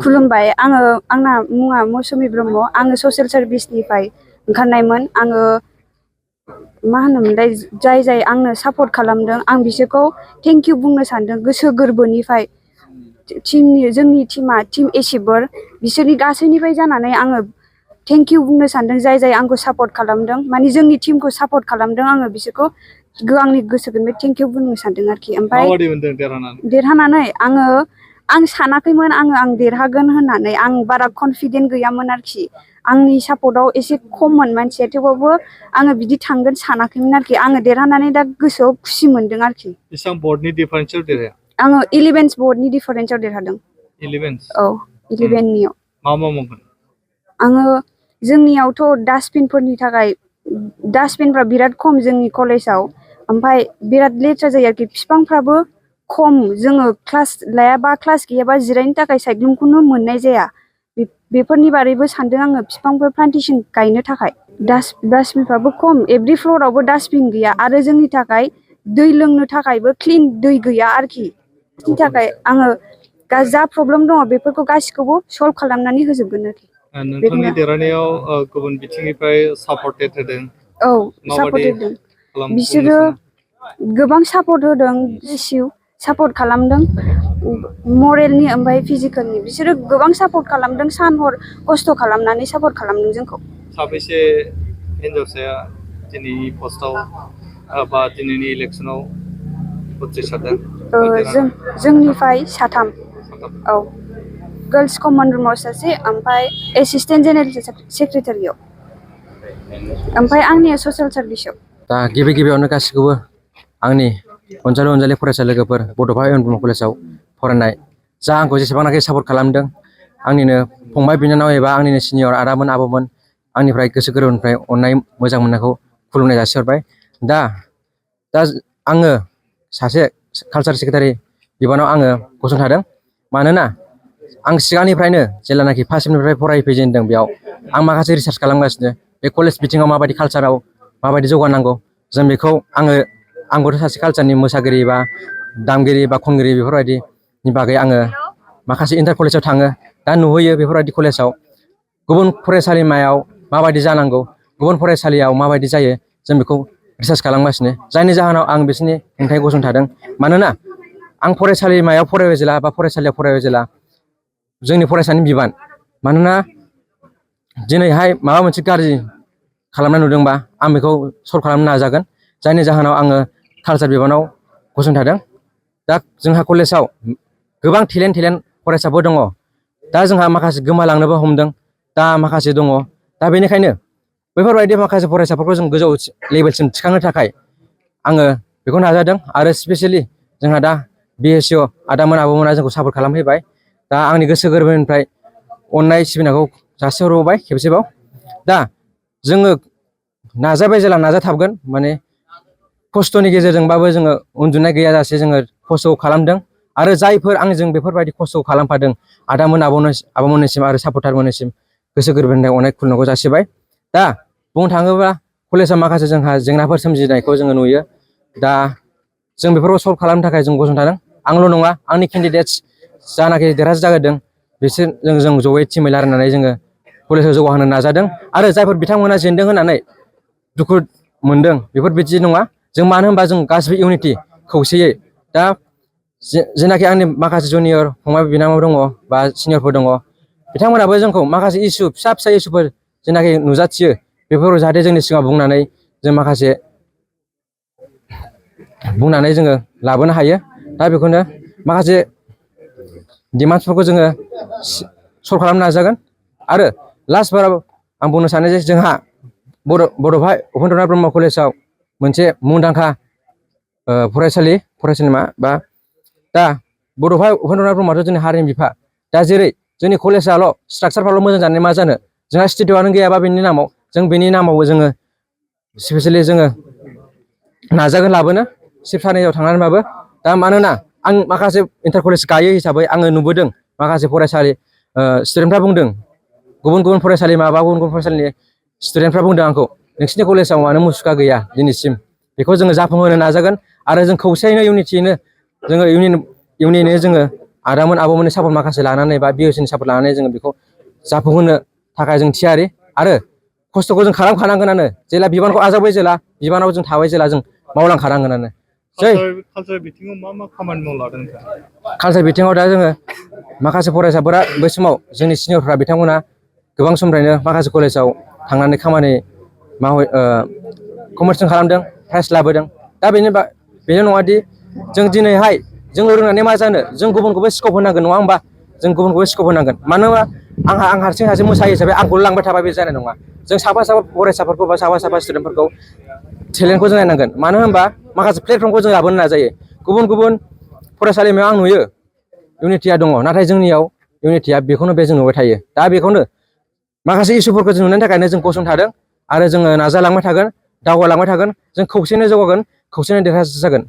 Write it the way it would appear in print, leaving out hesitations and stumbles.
खुलुमबाय आंना मुङा मौसुमि ब्रह्म आङो ससियेल सार्भिसनिफ्राय ओंखारनायमोन आङो मा होनोमोनलाय जाय आंनो सापर्ट खालामदों आं बिसोरखौ थेंक इउ बुंनो सानदों गोसो गोरबोनिफ्राय जोंनि टीम एसिबर बिसोरनि गासैनिफ्राय जानानै आङो थेंक इउ बुंनो सानदों जाय आंखौ सापर्ट खालामदों माने जोंनि टीमखौ सापर्ट खालामदों आङो बिसोरखौ आंनि गोसो गोरबोनिफ्राय थेंक इउ बुंनो सानदों आरोखि। ओमफ्राय देरहानानै आं सानाखैमोन आं देरहागोन होननानै आं बारा कनफिडेन्ट गैयामोन आरोखि आंनि सापर्टआव एसे खममोन मानसिया थेवबाबो आङो बिदि थांगोन सानाखैमोन आरोखि आङो देरहानानै दा गोसोआव खुसि मोनदों आरोखि। बेसेबां बर्डनि डिफारेन्सआव देरहाया? आङो 11 बर्डनि डिफारेन्सआव देरहादों। 11? औ 11नियाव। मा मावगोन? आङो जोंनियावथ' डास्टबिनफोरनि थाखाय डास्टबिनफ्रा बिराद खम जोंनि कलेजाव ओमफ्राय बिराद लेथ्रा जायो आरोखि बिफांफ्राबो खम जोङो क्लास लायाबा क्लास गैयाबा जिरायनो थाखाय साइक्लुमखौनो मोननाय जाया बेफोरनि बारैबो सानदों आङो बिफांफोर प्लान्टेसन गायनो थाखाय। डास्टबिनफ्राबो खम एभ्रि फ्ल'रावबो डास्टबिन गैया आरो जोंनि थाखाय दै लोंनो थाखायबो क्लिन दै गैया आरोखि बिनि थाखाय आङो जा प्रब्लेम दङ बेफोरखौ गासिखौबो सल्भ खालामनानै होजोबगोन आरोखि। नोंथांनि देरहानायाव गुबुन बिथिंनिफ्राय सापर्टेड होदों? औ सापर्ट होदों बिसोरो गोबां सापर्ट होदों सापर्ट खालामदों मरेलनि ओमफ्राय फिजिकेलनि बिसोरो गोबां सापर्ट खालामदों सान हर खस्थ' खालामनानै सापर्ट खालामदों जोंखौ। साबेसे हिनजावसाया दिनैनि पस्टआव बा दिनैनि इलेक्सनाव उथ्रिसारदों? जोंनिफ्राय साथाम। औ गार्लस कमन रुमाव सासे ओमफ्राय एसिस्टेन्ट जेनेरेल सेक्रेटारियाव ओमफ्राय आंनिया ससियेल सार्भिसाव। दा गिबियावनो गासिखौबो आंनि अनजालि फरायसा लोगोफोर बड'फा इउ एन ब्रह्म कलेजाव फरायनाय जा आंखौ जेसेबांनाखि सापर्ट खालामदों आंनिनो फंबाय बिनानाव एबा आंनिनो सिनियर आदामोन आब'मोन आंनिफ्राय गोसो गोरबोनिफ्राय अननाय मोजां मोननायखौ खुलुमनाय जासिहरबाय। दा आङो सासे कालचार सेक्रेटारि बिबानाव आङो गसंथादों मानोना आं सिगांनिफ्रायनो जेब्लानाखि फार्स्ट सेमनिफ्राय फरायफैजेनदों बेयाव आं माखासे रिसार्च खालामगासिनो बे कलेज बिथिङाव माबायदि कालचाराव माबायदि जौगानांगौ जों बेखौ आंबोथ' सासे कालचारनि मोसागिरि बा दामगिरि बा खनगिरि बेफोरबायदिनि बागै आङो माखासे इन्टार कलेजाव थाङो दा नुहैयो बेफोरबायदि कलेजाव गुबुन फरायसालिमायाव माबायदि जानांगौ गुबुन फरायसालियाव माबायदि जायो जों बेखौ रिसार्च खालामगासिनो जायनि जाहोनाव आं बिसोरनि हेंथायै गसंथादों मानोना आं फरायसालिमायाव फरायबाय जेला बा फरायसालियाव फरायबाय जेला जोंनि फरायसानि बिबान मानोना दिनैहाय माबा मोनसे गाज्रि खालामनाय नुदोंबा आं बेखौ सल्भ खालामनो नाजागोन जायनि जाहोनाव आङो कालचार बिबानाव गसंथादों। दा जोंहा कलेजाव गोबां टेलेन्ट फरायसाफोर दङ दा जोंहा माखासे गोमालांनोबो हमदों दा माखासे दङ दा बेनिखायनो बेफोरबायदि माखासे फरायसाफोरखौ जों गोजौ लेभेलसिम थिखांनो थाखाय आङो बेखौ नाजादों आरो स्पेसियेलि जोंहा दा BSU आदामोन आब'मोना जोंखौ सापर्ट खालामफैबाय दा आंनि गोसो गोरबोनिफ्राय अननाय सिबिनायखौ जासिहरबावबाय खेबसेबाव। दा जोङो नाजाबाय जेला नाजाथाबगोन माने खस्थ'नि गेजेरजोंबाबो जोङो उन्दुनाय गैयाजासे जोङो खस्थ' खालामदों आरो जायफोर आंजों बेफोरबायदि खस्थ' खालामफादों आदामोन आब'मोननिसिम आरो सापर्टारमोननिसिम गोसो गोरबोनिफ्राय अनेक खुलुमनायखौ जासिबाय। दा बुंनो थाङोब्ला कलेजाव माखासे जोंहा जेंनाफोर सोमजिनायखौ जोङो नुयो दा जों बेफोरखौ सल्भ खालामनो थाखाय जों गसंथादों आंल' नङा आंनि केन्डिडेट्स जानाखि देरहासार जागोरदों बिसोर जों जयै टिमै रायलायनानै जोङो कलेजाव जौगाहोनो नाजादों आरो जायफोर बिथांमोना जेनदों होननानै दुखु मोनदों बेफोर बिदि नङा जों मानो होनबा जों गासिबो इउनिटि खौसेयै दा जेनाखि आंनि माखासे जुनियर फंबाय बिनानाव दङ बा सिनियरफोर दङ बिथांमोनाबो जोंखौ माखासे इसु फिसा इसुफोर जेनाखि नुजाथियो बेफोरखौ जाहाथे जोंनि सिगाङाव बुंनानै जों माखासे बुंनानै जोङो लाबोनो हायो दा बेखौनो माखासे डिमान्डसफोरखौ जोङो सल्भ खालामनो नाजागोन आरो लास्ट बाराव आं बुंनो सानो जे जोंहा बड'फा उपेन्द्रनाथ ब्रह्म कलेजाव मोनसे मुंदांखा फरायसालिमा बा दा बड'फा उपेन्द्रनाथ ब्रह्मआथ' जोंनि हारिनि बिफा दा जेरै जोंनि कलेजाल' स्ट्राक्चारफ्राल' मोजां जानानै मा जानो जोंहा स्टेडियामआनो गैयाबा बेनि नामाव जों बेनि नामावबो जोङो स्पेसियेलि जोङो नाजागोन लाबोनो सिब सानैयाव थांनानैबाबो दा मानोना आं माखासे इन्टार कलेज गायो हिसाबै आङो नुबोदों माखासे फरायसालि स्टुडेन्टफ्रा बुंदों गुबुन फरायसालिमा बा गुबुन स्टुडेन्टफ्रा बुंदों आंखौ नोंसिनि कलेजाव मानो मुसुखा गैया दिनैसिम बेखौ जोङो जाफुंहोनो नाजागोन आरो जों खौसेयैनो इउनिटियैनो जोङो इउनियनै जोङो आदामोन आब'मोननि सापर्ट माखासे लानानै बा बिएसनि सापर्ट लानानै जोङो बेखौ जाफुंहोनो थाखाय जों थियारि आरो खस्थ'खौ जों खालामखानांगोनानो जेला बिबानखौ आजावबाय जेला बिबानाव जों थाबाय जेला जों मावलांखानांगोनानो जै कालसार बिथिङाव मा खामानि मावलांदों नोंथाङा? कालसार बिथिङाव दा जोङो माखासे फरायसाफोरा बै समाव जोंनि सिनियरफ्रा बिथांमोना गोबां समनिफ्रायनो माखासे कलेजाव थांनानै खामानि कमार्सजों खालामदों प्राइज लाबोदों दा बेनो नङादि जों दिनैहाय जोंल' रोंनानै मा जानो जों गुबुनखौबो स्कप होनांगोन नङा होमबा जों गुबुनखौबो स्कप होनांगोन मानो होनबा आं हारसिं मोसायो हिसाबै आंखौल' लांबाय थाबा बे जानाय नङा जों साफा फरायसाफोरखौ बा साफा स्टुडेन्टफोरखौ टेलेन्टखौ जों नायनांगोन मानो होनबा माखासे प्लेटफर्मखौ जों लाबोनो नाजायो गुबुन फरायसालिमायाव आं नुयो इउनिटिया दङ नाथाय जोंनियाव इउनिटिया बेखौनो जों नुबाय थायो दा बेखौनो माखासे इसुफोरखौ जों नुनायनि थाखायनो जों गसंथादों आरो जोङो नाजालांबाय थागोन दावगालांबाय थागोन जों खौसेनो जौगागोन खौसेनो देरहासार जागोन